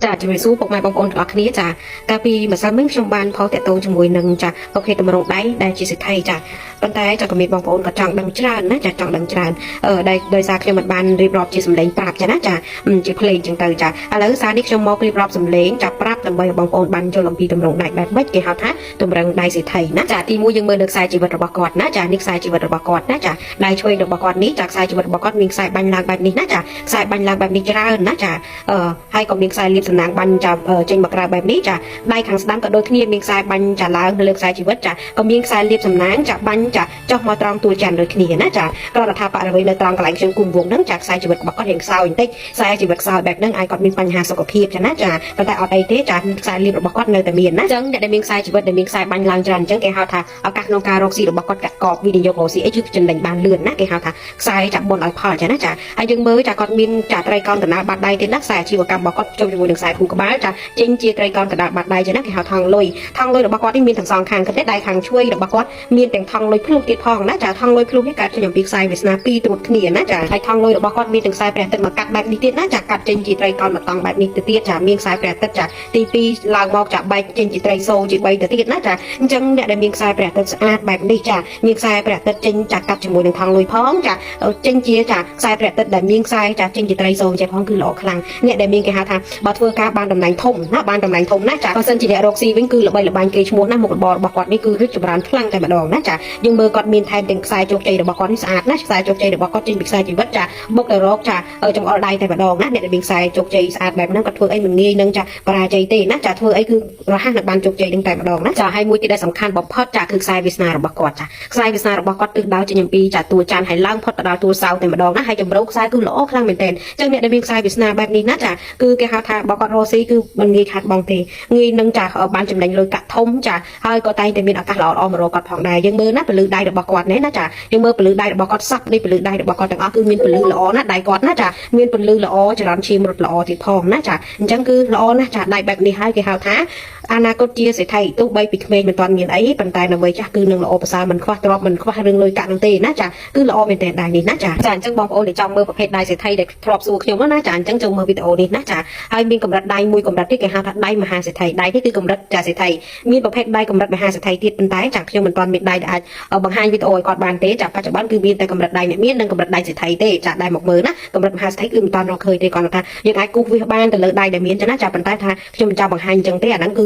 ចាជំរាបសួរពុកម៉ែបងប្អូនទាំងអស់គ្នាចាកាលពីម្សិលមិញខ្ញុំបានផុសតាក់ទងជាមួយនឹងចាប្រភេទតម្រងដៃដែលជាសិទ្ធិចាប៉ុន្តែចាក៏មានបងប្អូនក៏ចង់ដឹងច្រើនណាចាចង់ដឹងច្រើនអឺដែលដោយសារខ្ញុំមិនបានរៀបរាប់ជាសម្លេងប្រាប់ចាណាចាជាភ្លេងចឹងទៅចាឥឡូវសារនេះខ្ញុំមករៀបរាប់សម្លេងចាប្រាប់ដើម្បីឲ្យបងប្អូនបានយល់អំពីតម្រងដៃបែបម៉េចគេហៅថាតម្រងដៃសិទ្ធិណាចាទីមួយយើងមើលលើខ្សែជីវិតរបស់គាត់ណាចានេះខ្សែជីវិតរបស់គាត់ណាចាដៃឆ្វេងរបស់គាត់នេះចាខ្សែជីវិតរបស់គាត់មានខ្សែបាញ់ឡើងបែបនេះណាចាខ្សែបាញ់ឡើងបែបនេះច្រើនណាចា អឺហើយក៏មានខ្សែលាបសំណាងបាញ់ចាចេញមកក្រៅបែបនេះចាដៃខាងស្ដាំក៏ដូចគ្នាមានខ្សែបាញ់ចាឡើងនៅលើខ្សែជីវិតចាក៏មានខ្សែលាបសំណាងចាបាញ់ចាចុះមកត្រង់ទួលច័ន្ទដូចគ្នាណាចាគ្រាន់តែថាបរិវេណនៅត្រង់កន្លែងខ្ញុំគុំវងហ្នឹងចាខ្សែជីវិតរបស់គាត់រៀងខ្សោយបន្តិចខ្សែជីវិតខ្សោយបែបហ្នឹងអាចគាត់មានបញ្ហាសុខភាពចាណាចាប៉ុន្តែអត់អីទេចាខ្សែលាបរបស់គាត់នៅតែមានណាអញ្ចឹងអ្នកដែលមានខ្សែជីវិតដែលមានខ្សែបាញ់ឡើងច្រើនអញ្ចឹងគេហៅថាឱកាសក្នុងការរកស៊ីរបស់គាត់កាក់កបវិនិយោគរកស៊ីអីគឺចំណេញបានលឿនណាគេហៅថាខ្សែចាបុនឲ្យផលចាណាចា ហើយយើងមើលចាគាត់មានចាត្រីកោណកណ្ដាលបាត់ដៃទៀតណាខ្សែអាជីវកម្មរបស់គាត់ជុំជាមួយនឹងខ្សែខួរក្បាលចាចេញជាត្រីកោណកណ្ដាលបាត់ដៃចឹងណាគេហៅថងលុយថងលុយរបស់គាត់នេះមានទាំងសងខាងគិតទេដៃខាងឆ្វេងរបស់គាត់មានទាំងថងលុយភ្លុះទៀតផងណាចាថងលុយភ្លុះនេះកើតចេញអំពីខ្សែវាសនាពីរត្រួតគ្នាណាចាហើយថងលុយរបស់គាត់មានទាំងខ្សែព្រះអាទិត្យមកកាត់បែបនេះទៀតណាចាកាត់ចេញជាត្រីកោណមកតង់បែបនេះទៅទៀតចាមានខ្សែព្រះអាទិត្យចាទី2ឡើងមកចាបែកចេញជាត្រីសូជា3ទៅទៀតណាចាអញ្ចឹងអ្នកដែលមានខ្សែព្រះអាទិត្យស្អាតបែបនេះចាមានខ្សែព្រះអាទិត្យចេញចាកាត់ជាមួយនឹងថងលុយផងចា ចេញជាចាខ្សែព្រះអាទិត្យដែលមានខ្សែចាចេញជាត្រីសូមចេះផងគឺល្អខ្លាំងអ្នកដែលមានគេហៅថាបើធ្វើការបានតំណែងធំណាបានតំណែងធំណាចាបើសិនជាអ្នករកស៊ីវិញគឺល្បីល្បាញគេឈ្មោះណាមុខរបររបស់គាត់នេះគឺរីកចម្រើនខ្លាំងតែម្ដងណាចាយើងមើលគាត់មានថែមទាំងខ្សែជោគជ័យរបស់គាត់នេះស្អាតណាខ្សែជោគជ័យរបស់គាត់ចេញពីខ្សែជីវិតចាបុកទៅរកចាចង្អុលដៃតែម្ដងណាអ្នកដែលមានខ្សែជោគជ័យស្អាតបែបហ្នឹងគាត់ធ្វើអីមិនងាយនឹងចាបរាជ័យទេណាចាធ្វើអីគឺរហ័សនឹងបានជោគជ័យនឹងតែម្ដងណាចាហើយមួយទៀតដែលសំខាន់បំផុតចាគឺខ្សែវាសនារបស់គាត់ចាខ្សែវាសនារបស់គាត់ទិសដៅចេញអំពីចាតួច័ន្ទហើយឡើងផុតទៅដល់តួសៅតែម្ដងណាហើយចម្រោខ្សែគឺល្អខ្លាំងមែនទែនអញ្ចឹងអ្នកដែលមានខ្សែវាសនាបែបនេះណាចាគឺគេហៅថាបើគាត់រកស៊ីគឺមិនងាយខាតបង់ទេងាយនឹងចាបានចំណេញលុយកាក់ធំចាហើយក៏តែងតែមានឱកាសល្អៗមករកគាត់ផងដែរយើងមើលណាពលឺដៃរបស់គាត់នេះណាចាយើងមើលពលឺដៃរបស់គាត់សក់នេះពលឺដៃរបស់គាត់ទាំងអស់គឺមានពលឺល្អណាដៃគាត់ណាចាមានពលឺល្អចរន្តឈាមរត់ល្អទៀតផងណាចាអញ្ចឹងគឺល្អណាស់ចាដៃបែបនេះហើយគេហៅថាអនាគតជាសេដ្ឋីទោះបីពីក្មេងមិនទាន់មានអីប៉ុន្តែនៅវ័យចាស់គឺនឹងល្អប្រសើរមិនខ្វះទ្រព្យមិនខ្វះរឿងលុយកាក់នោះទេណាចាគឺល្អមែនទែនដៃនេះណាចាចាអញ្ចឹងបងប្អូនដែលចង់មើលប្រភេទដៃសេដ្ឋីដែលធ្លាប់សួរខ្ញុំណាចាអញ្ចឹងចូលមើលវីដេអូនេះណាចាហើយមានកម្រិតដៃមួយកម្រិតទៀតគេហៅថាដៃមហាសេដ្ឋីដៃនេះគឺកម្រិតចាសេដ្ឋីមានប្រភេទដៃកម្រិតមហាសេដ្ឋីទៀតប៉ុន្តែចាខ្ញុំមិនទាន់មានដៃដែលអាចបង្ហាញវីដេអូឲ្យគាត់បានទេចាបច្ចុប្បន្នគឺមានតែកម្រិតដៃអ្នកមាននិងកម្រិតដៃសេដ្ឋីទេចាដៃមកមើលណាកម្រិតមហាសេដ្ឋីគឺមិនទាន់រកឃើញទេគាត់ថាយើងអាចគូសវាសបានទៅលើដៃដែលមានចឹងណាចាប៉ុន្តែថាខ្ញុំមិនចង់បង្ហាញអញ្ចឹងទេអាហ្នឹងគឺ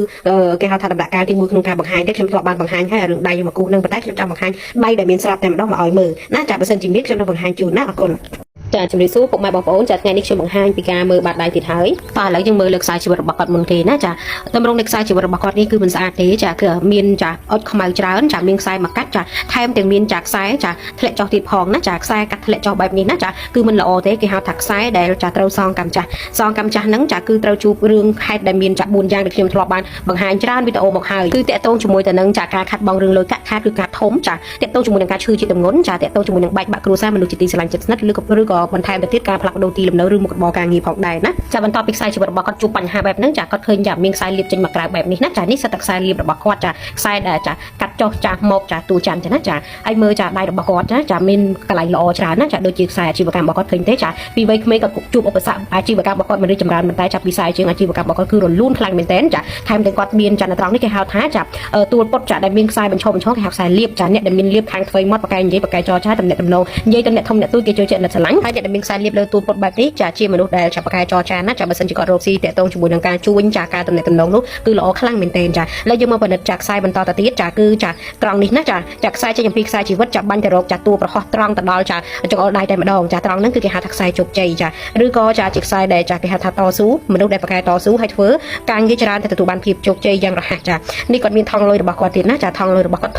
គេហៅថាដំណាក់កាលទី1ក្នុងការបង្ហាញទេខ្ញុំធ្លាប់បានបង្ហាញហើយរឿងដៃមកគូសហ្នឹងប៉ុន្តែខ្ញុំចង់បង្ហាញដៃដែលមានស្រាប់តែម្ដងមកឲ្យមើលណាចាបើសិនជាមានខ្ញុំនឹងបង្ហាញជូនណាអរគុណ ចាជំរាបសួរពុកម៉ែបងប្អូនចាថ្ងៃនេះខ្ញុំបង្ហាញពីការមើលបាតដៃទៀតហើយបាទឥឡូវយើងមើលលើខ្សែជីវិតរបស់គាត់មុនគេណាចាតម្រងនៃខ្សែជីវិតរបស់គាត់នេះគឺមិនស្អាតទេចាគឺមានចាអុចខ្មៅច្រើនចាមានខ្សែមកកាត់ចាថែមទាំងមានចាខ្សែចាធ្លាក់ចុះទៀតផងណាចាខ្សែកាត់ធ្លាក់ចុះបែបនេះណាចាគឺមិនល្អទេគេហៅថាខ្សែដែលចាត្រូវសងកម្មចាស់សងកម្មចាស់ហ្នឹងចាគឺត្រូវជួបរឿងហេតុដែលមានចា4យ៉ាងដែលខ្ញុំធ្លាប់បានបង្ហាញច្រើនវីដេអូមកហើយគឺតាក់ទងជាមួយទៅនឹងចាការខាត់បងរឿងលុយកាក់ខាតឬការធំចាតាក់ទងជាមួយនឹងការឈឺជាទម្ងន់ចាតាក់ទងជាមួយនឹងបែកបាក់គ្រួសារមនុស្សជាទីស្រឡាញ់ជិតស្និទ្ធឬក៏បន្ថែមទៅទៀតការផ្លាស់ប្ដូរទីលំនៅឬមុខរបរការងារផងដែរណាចាបន្ទាប់ពីខ្សែជីវិតរបស់គាត់ជួបបញ្ហាបែបហ្នឹងចាគាត់ឃើញចាមានខ្សែលាបចេញមកក្រៅបែបនេះណាចានេះសិតតែខ្សែលាបរបស់គាត់ចាខ្សែដែលចាកាត់ចុះចាមកចាទូច័ន្ទចាណាចាហើយមើលចាដៃរបស់គាត់ចាចាមានកន្លែងល្អច្រើនណាចាដូចជាខ្សែអាជីវកម្មរបស់គាត់ឃើញទេចាពីវ័យក្មេងក៏ជួបឧបសគ្គអាជីវកម្មរបស់គាត់មិនរីកចម្រើនមិនតែចាប់ពីខ្សែជាងអាជីវកម្មរបស់គាត់គឺរលូនខ្លាំងមែនទែនចាថែមទាំងគាត់មានចានៅត្រង់នេះគេហៅថាចាទួលពុតចាដែលមានខ្សែបញ្ឈរបញ្ឈរគេហៅខ្សែលាបចាអ្នកដែលមានលាបខាងធ្វេងមាត់បកែនិយាយបកែចរចាតំណែងតំណងនិយាយទៅអ្នកធំអ្នកទូចគេចូលចិត្តអ្នកស្រឡាញ់ហើយអ្នកដែលមានខ្សែលាបលើទួលពុតបែបនេះចាជាមនុស្សដែលចាបកែចរចាណាចាបើសិនជាគាត់រកស៊ីតាក់ទងជាមួយនឹងការជួញចាការតំណែងតំណងនោះគឺល្អខ្លាំងមែនទែនចាឥឡូវយើងមកពិនិត្យចាខ្សែបន្តទៅទៀតចាគឺចាត្រង់នេះណាចាចាខ្សែចេញអំពីខ្សែជីវិតចាបាញ់ទៅរកចាតួប្រហោះត្រង់ទៅដល់ចាចង្អុលដៃតែម្ដងចាត្រង់ហ្នឹងគឺគេហៅថាខ្សែជោគជ័យចាឬក៏ចាជាខ្សែដែលចាគេហៅថាតស៊ូមនុស្សដែលប្រកែតស៊ូហើយធ្វើការងារច្រើនតែទទួលបានភាពជោគជ័យយ៉ាងរហ័សចានេះគាត់មានថងលុយរបស់គាត់ទៀតណាចាថងលុយរបស់គាត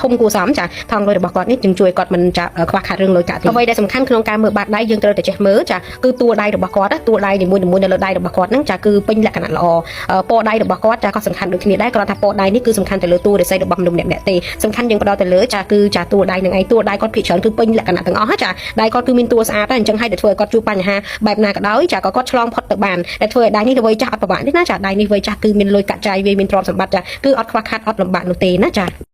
់ធំគួរសមចាថងលុយរបស់គាត់នេះจึงជួយគាត់មិនចាខ្វះខាតរឿងលុយកាក់ទេអ្វីដែលសំខាន់ក្នុងការមើលបាតដៃយើងត្រូវតែចេះមើលចាគឺតួដៃរបស់គាត់តួដៃនីមួយៗនៅលើដៃរបស់គាត់ហ្នឹងចាគឺពេញលក្ខណៈល្អពណ៌ដៃរបស់គាត់ចាក៏សំខាន់ដូចគ្នាដែរគ្រាន់តែពណ៌ដៃនេះគឺសំខាន់ទៅលើតួរិស័យរបស់មនុស្សម្នាក់ៗទេសំខាន់យើងផ្ដោតទៅលើចាគឺចាតួដៃនឹងឯងតួដៃគាត់ភាគច្រើនគឺពេញលក្ខណៈទាំងអស់ចាដៃគាត់គឺមានតួស្អាតដែរអញ្ចឹងហើយដែលធ្វើឲ្យគាត់ជួបបញ្ហាបែបណាក៏ដោយចាក៏គាត់ឆ្លងផុតទៅបានដែលធ្វើឲ្យដៃនេះវ័យចាស់អត់ពិបាកទេណាចាដៃនេះវ័យចាស់គឺមានលុយកាក់ចាយវាមានទ្រព្យសម្បត្តិចាគឺអត់ខ្វះខាតអត់លំបាកនោះទេណាចា។